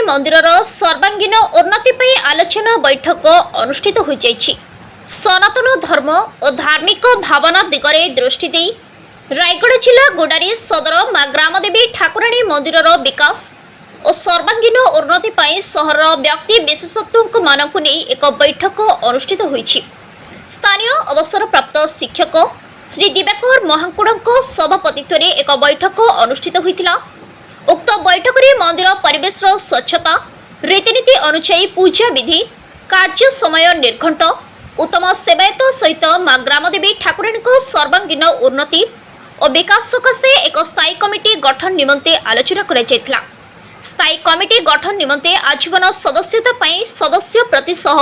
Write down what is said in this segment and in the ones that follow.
ମନ୍ଦିରର ସର୍ବାଙ୍ଗୀନ ଉନ୍ନତି ପାଇଁ ଆଲୋଚନା ବୈଠକ ଅନୁଷ୍ଠିତ ହୋଇଯାଇଛି। ସନାତନ ଧର୍ମ ଓ ଧାର୍ମିକ ଭାବନା ଦିଗରେ ଦୃଷ୍ଟି ଦେଇ ରାୟଗଡ଼ା ଜିଲ୍ଲା ଗୁଡ଼ାରୀ ସଦର ମା ଗ୍ରାମଦେବୀ ଠାକୁରାଣୀ ମନ୍ଦିରର ବିକାଶ ଓ ସର୍ବାଙ୍ଗୀନ ଉନ୍ନତି ପାଇଁ ସହରର ବ୍ୟକ୍ତି ବିଶେଷତ୍ୱମାନଙ୍କୁ ନେଇ ଏକ ବୈଠକ ଅନୁଷ୍ଠିତ ହୋଇଛି। ସ୍ଥାନୀୟ ଅବସରପ୍ରାପ୍ତ ଶିକ୍ଷକ ଶ୍ରୀ ଦିବାକର ମହାଙ୍କୁଡ଼ଙ୍କ ସଭାପତିତ୍ୱରେ ଏକ ବୈଠକ ଅନୁଷ୍ଠିତ ହୋଇଥିଲା। ଉକ୍ତ ବୈଠକରେ ମନ୍ଦିର ପରିବେଶର ସ୍ୱଚ୍ଛତା, ରୀତିନୀତି ଅନୁଯାୟୀ ପୂଜା ବିଧି, କାର୍ଯ୍ୟ ସମୟ ନିର୍ଘଣ୍ଟ, ଉତ୍ତମ ସେବାୟତ ସହିତ ମା ଗ୍ରାମଦେବୀ ଠାକୁରାଣୀଙ୍କ ସର୍ବାଙ୍ଗୀନ ଉନ୍ନତି ଓ ବିକାଶ ସକାଶେ ଏକ ସ୍ଥାୟୀ କମିଟି ଗଠନ ନିମନ୍ତେ ଆଲୋଚନା କରାଯାଇଥିଲା। ସ୍ଥାୟୀ କମିଟି ଗଠନ ନିମନ୍ତେ ଆଜୀବନ ସଦସ୍ୟତା ପାଇଁ ସଦସ୍ୟ ପ୍ରତି ଶହ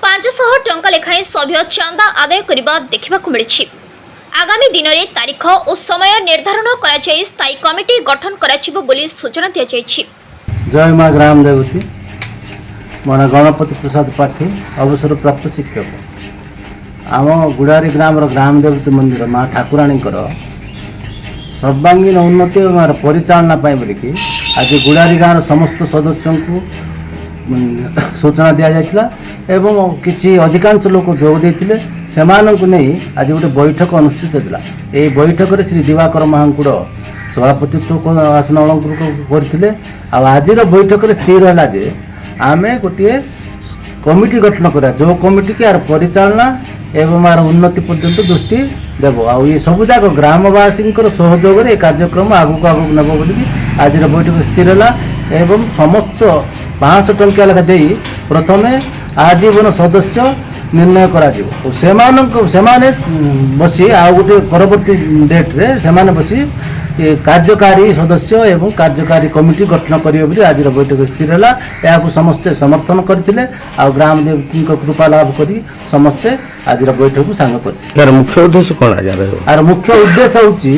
500 ଟଙ୍କା ଲେଖାଏଁ ସଭ୍ୟ ଚାନ୍ଦା ଆଦାୟ କରିବା ଦେଖିବାକୁ ମିଳିଛି। ଆଗାମୀ ଦିନରେ ତାରିଖ ଓ ସମୟ ନିର୍ଦ୍ଧାରଣ କରାଯାଇ ସ୍ଥାୟୀ କମିଟି ଗଠନ କରାଯିବ ବୋଲି ସୂଚନା ଦିଆଯାଇଛି। ଜୟ ମା ଗ୍ରାମ ଦେବତୀ। ମୋ ନାଁ ଗଣପତି ପ୍ରସାଦ ପାଠୀ, ଅବସରପ୍ରାପ୍ତ ଶିକ୍ଷକ। ଆମ ଗୁଡ଼ାରୀ ଗ୍ରାମର ଗ୍ରାମ ଦେବତୀ ମନ୍ଦିର ମା ଠାକୁରାଣୀଙ୍କର ସର୍ବାଙ୍ଗୀନ ଉନ୍ନତି ଏବଂ ଏହାର ପରିଚାଳନା ପାଇଁ ବୋଲିକି ଆଜି ଗୁଡ଼ାରୀ ଗାଁର ସମସ୍ତ ସଦସ୍ୟଙ୍କୁ ସୂଚନା ଦିଆଯାଇଥିଲା ଏବଂ କିଛି ଅଧିକାଂଶ ଲୋକ ଯୋଗ ଦେଇଥିଲେ। ସେମାନଙ୍କୁ ନେଇ ଆଜି ଗୋଟେ ବୈଠକ ଅନୁଷ୍ଠିତ ହୋଇଥିଲା। ଏହି ବୈଠକରେ ଶ୍ରୀ ଦିବାକର ମହାଙ୍କୁଡ଼ ସଭାପତିତ୍ୱ ଆସନ ଅଳଙ୍କୃତ କରିଥିଲେ। ଆଉ ଆଜିର ବୈଠକରେ ସ୍ଥିର ହେଲା ଯେ ଆମେ ଗୋଟିଏ କମିଟି ଗଠନ କରିବା, ଯେଉଁ କମିଟି କି ଆର ପରିଚାଳନା ଏବଂ ଆର ଉନ୍ନତି ପର୍ଯ୍ୟନ୍ତ ଦୃଷ୍ଟି ଦେବ। ଆଉ ଏ ସବୁଯାକ ଗ୍ରାମବାସୀଙ୍କର ସହଯୋଗରେ ଏ କାର୍ଯ୍ୟକ୍ରମ ଆଗକୁ ଆଗକୁ ନେବ ବୋଲିକି ଆଜିର ବୈଠକ ସ୍ଥିର ହେଲା। ଏବଂ ସମସ୍ତ 500 ଟଙ୍କିଆ ଲେଖା ଦେଇ ପ୍ରଥମେ ଆଜୀବନ ସଦସ୍ୟ ନିର୍ଣ୍ଣୟ କରାଯିବ ଓ ସେମାନଙ୍କୁ ସେମାନେ ବସି ଆଉ ଗୋଟିଏ ପରବର୍ତ୍ତୀ ଡେଟ୍ରେ ସେମାନେ ବସି ଏ କାର୍ଯ୍ୟକାରୀ ସଦସ୍ୟ ଏବଂ କାର୍ଯ୍ୟକାରୀ କମିଟି ଗଠନ କରିବେ ବୋଲି ଆଜିର ବୈଠକ ସ୍ଥିର ହେଲା। ଏହାକୁ ସମସ୍ତେ ସମର୍ଥନ କରିଥିଲେ। ଆଉ ଗ୍ରାମ ଦେବତୀଙ୍କ କୃପା ଲାଭ କରି ସମସ୍ତେ ଆଜିର ବୈଠକକୁ ସାଙ୍ଗ କରିଥିଲେ। ଏହାର ମୁଖ୍ୟ ଉଦ୍ଦେଶ୍ୟ କ'ଣ ଆଜ୍ଞା ରହିବ? ଆର ମୁଖ୍ୟ ଉଦ୍ଦେଶ୍ୟ ହେଉଛି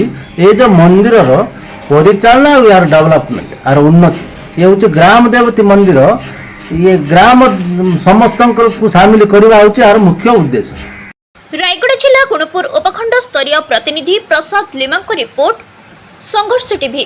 ଏ ଯେଉଁ ମନ୍ଦିରର ପରିଚାଳନା ଆଉ ଏହାର ଡେଭଲପମେଣ୍ଟ, ଆର ଉନ୍ନତି। ଇଏ ହେଉଛି ଗ୍ରାମ ଦେବତୀ ମନ୍ଦିର। ଇଏ ଗ୍ରାମ ସମସ୍ତଙ୍କୁ ସାମିଲ କରିବା ହେଉଛି ଏହାର ମୁଖ୍ୟ ଉଦ୍ଦେଶ୍ୟ। ରାୟଗଡ଼ା ଜିଲ୍ଲା ଗୁଣପୁର ଉପଖଣ୍ଡ ସ୍ତରୀୟ ପ୍ରତିନିଧି ପ୍ରସାଦ ଲିମାଙ୍କ ରିପୋର୍ଟ, ସଂଘର୍ଷ ଟିଭି।